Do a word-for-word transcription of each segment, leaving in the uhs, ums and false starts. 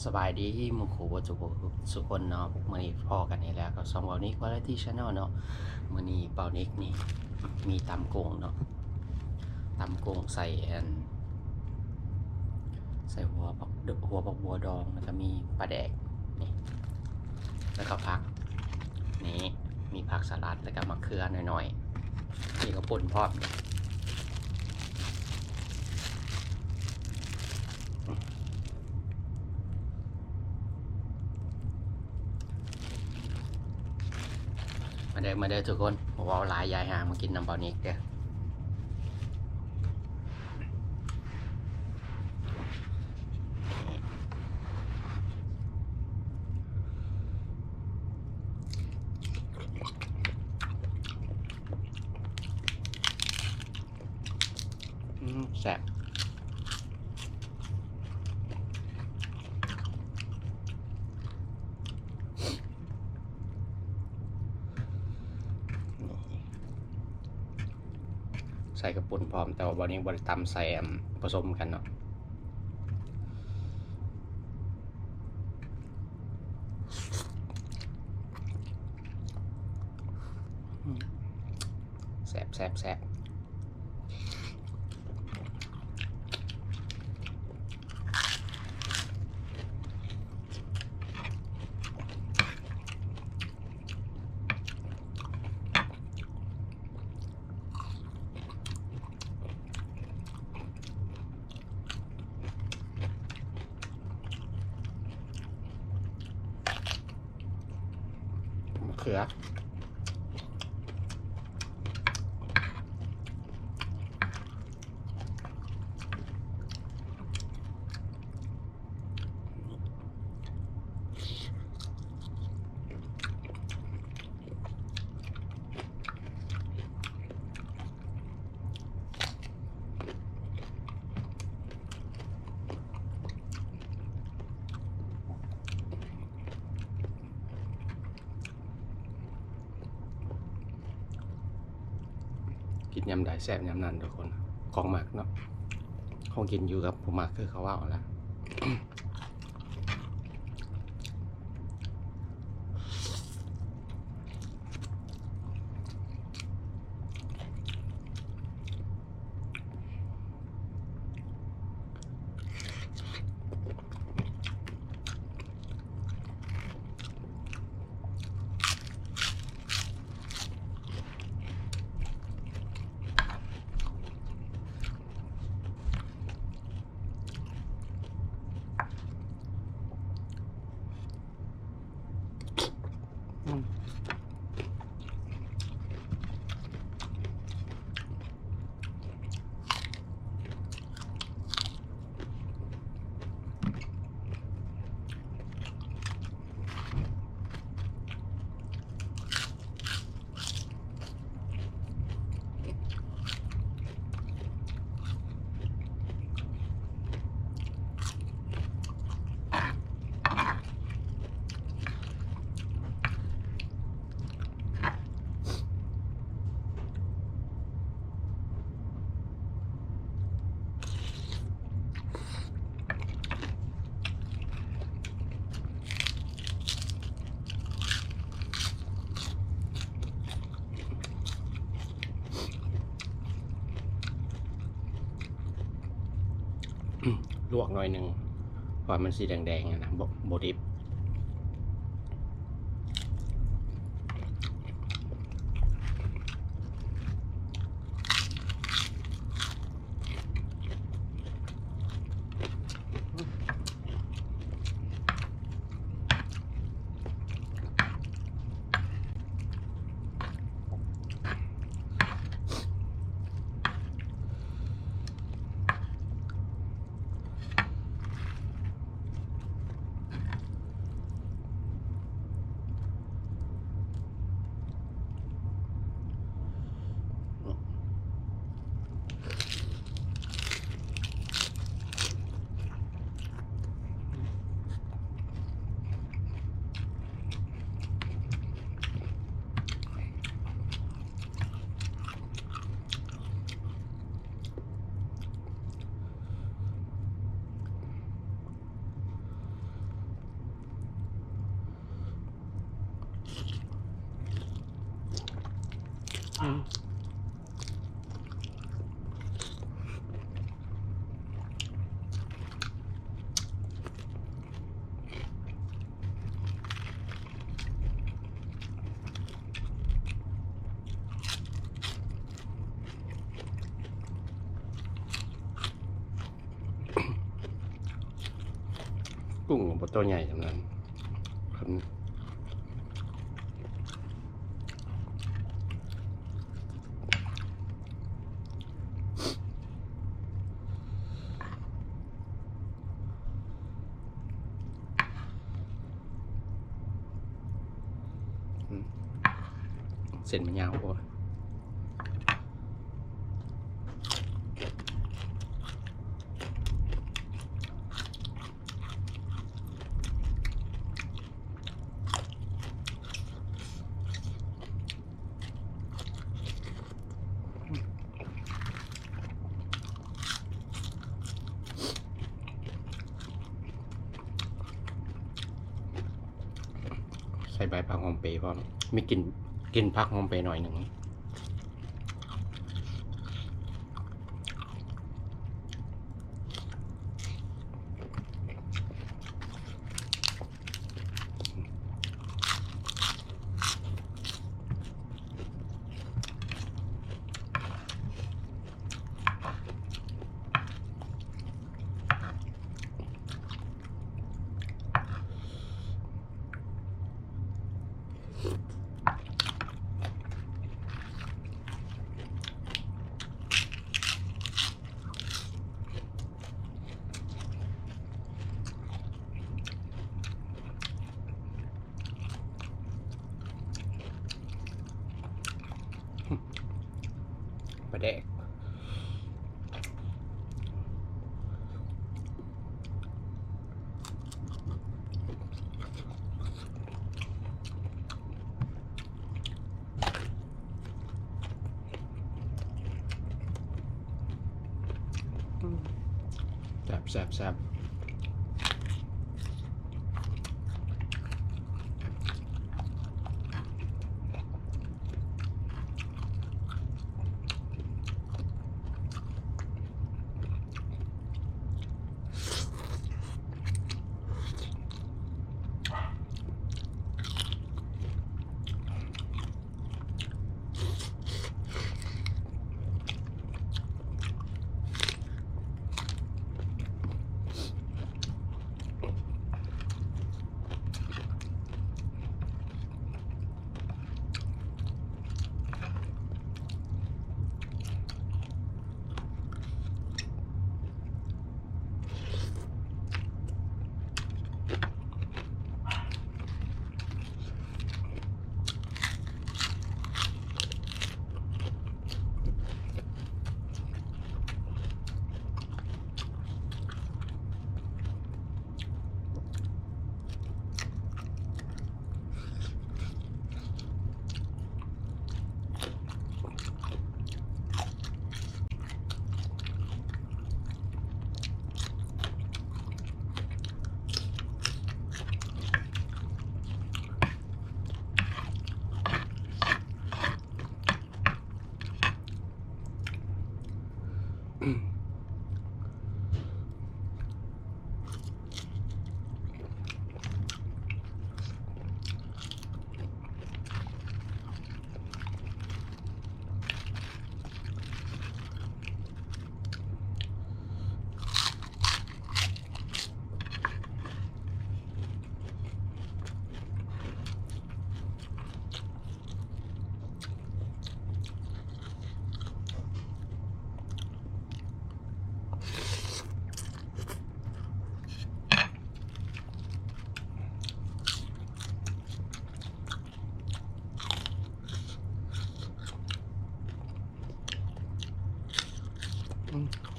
สบายดีหมู่คู่เบิดสุผู้สุคนเนาะ มื้อนี้พ้อกันอีกแล้วกับช่องเบานิก Variety Channel เนาะ มื้อนี้เบานิกนี่มีตำกุ้งเนาะ ตำกุ้งใส่อัน ใส่หัวผัก หัวผักบัวดอง แล้วก็มีปลาแดกนี่ แล้วก็ผัก นี่มีผักสลัด แล้วก็มะเขือหน่อยๆ นี่ก็ป่นพร้อม มาเด้อ มาเด้อทุกคน บ่เว้าหลาย ยายหามากินนำเบานิกเด้อ อืม แซ่บ ใส่กระปุนพร้อม แต่ว่าเบานิกบ่ได้ตำใส่ อัน ผสมกันเนาะ อืม แซ่บ แซ่บ แซ่บ มะเขือ กินยามใดแซ่บยามนั้นทุกคน ของมักเนาะ ของกินอยู่กับผู้มักคือเขาเว้าแหละ อืม ลวกหน่อยหนึ่ง เพราะมันสีแดงๆ อะนะ บ่ บ่ดิบ อื กุ้งก็บ่ตัวใหญ่จำนั้นครับ อืม เส้นมันยาวโพด ใส่ใบผักหอมเปรย์พร้อม มีกลิ่น กลิ่นผักหอมเปรย์หน่อยหนึ่ง ปลาแดก แซ่บแซ่บแซ่บ อืม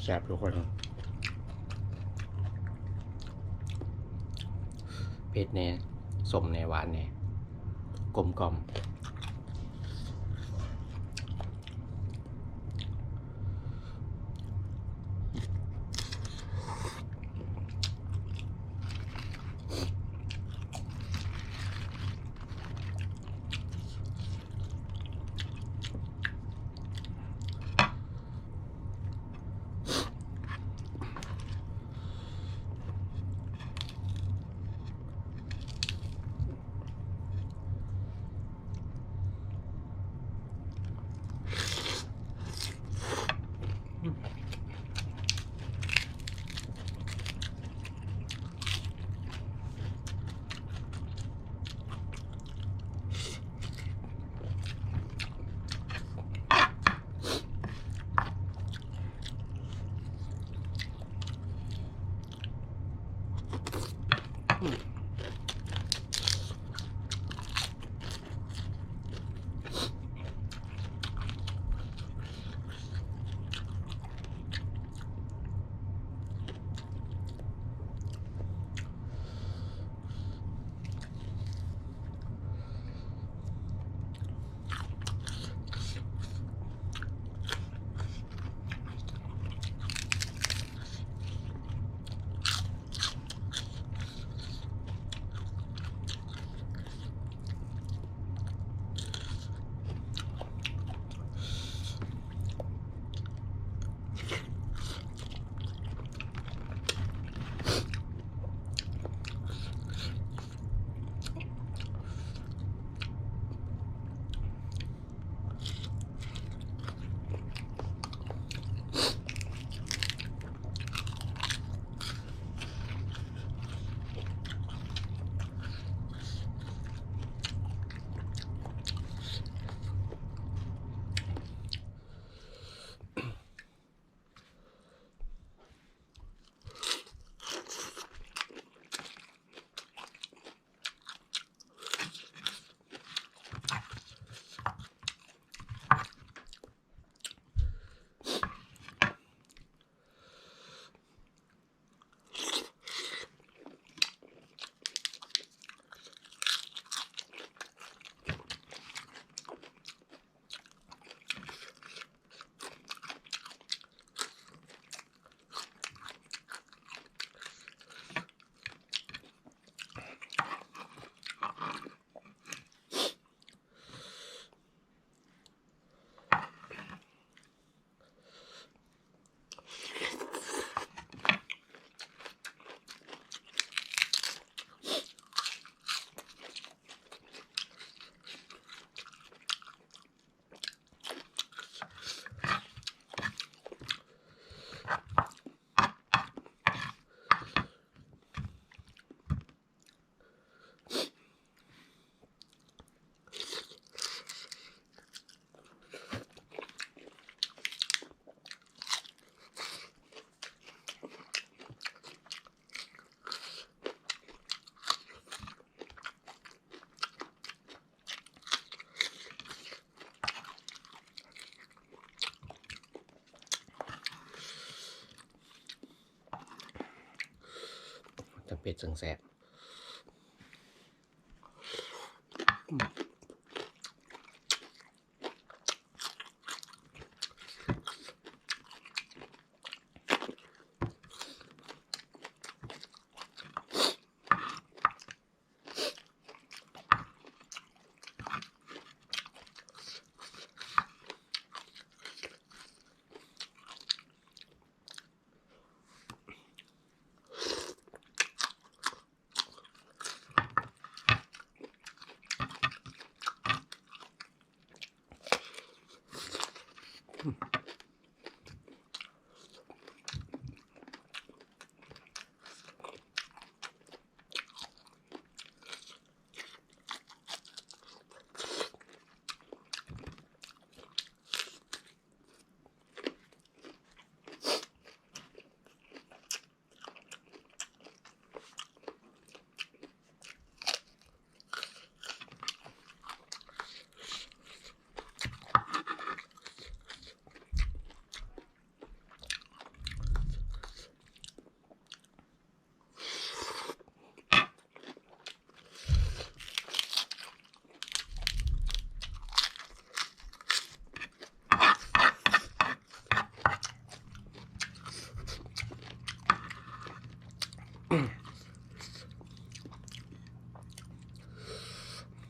แซ่บทุกคน เผ็ดแน่ ส้มแน่ หวานแน่ กลมกล่อม อื จั่งเผ็ดจั่งแซ่บ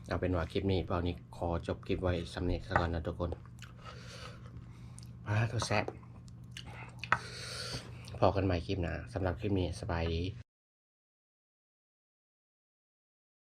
เอาเป็นว่าคลิปนี้เบานิกขอจบคลิปไว้ส่ำนี้ซะก่อนนะทุกคน อ่า โตแซ่บ พ้อกันใหม่คลิปหน้า สำหรับคลิปนี้สบายดี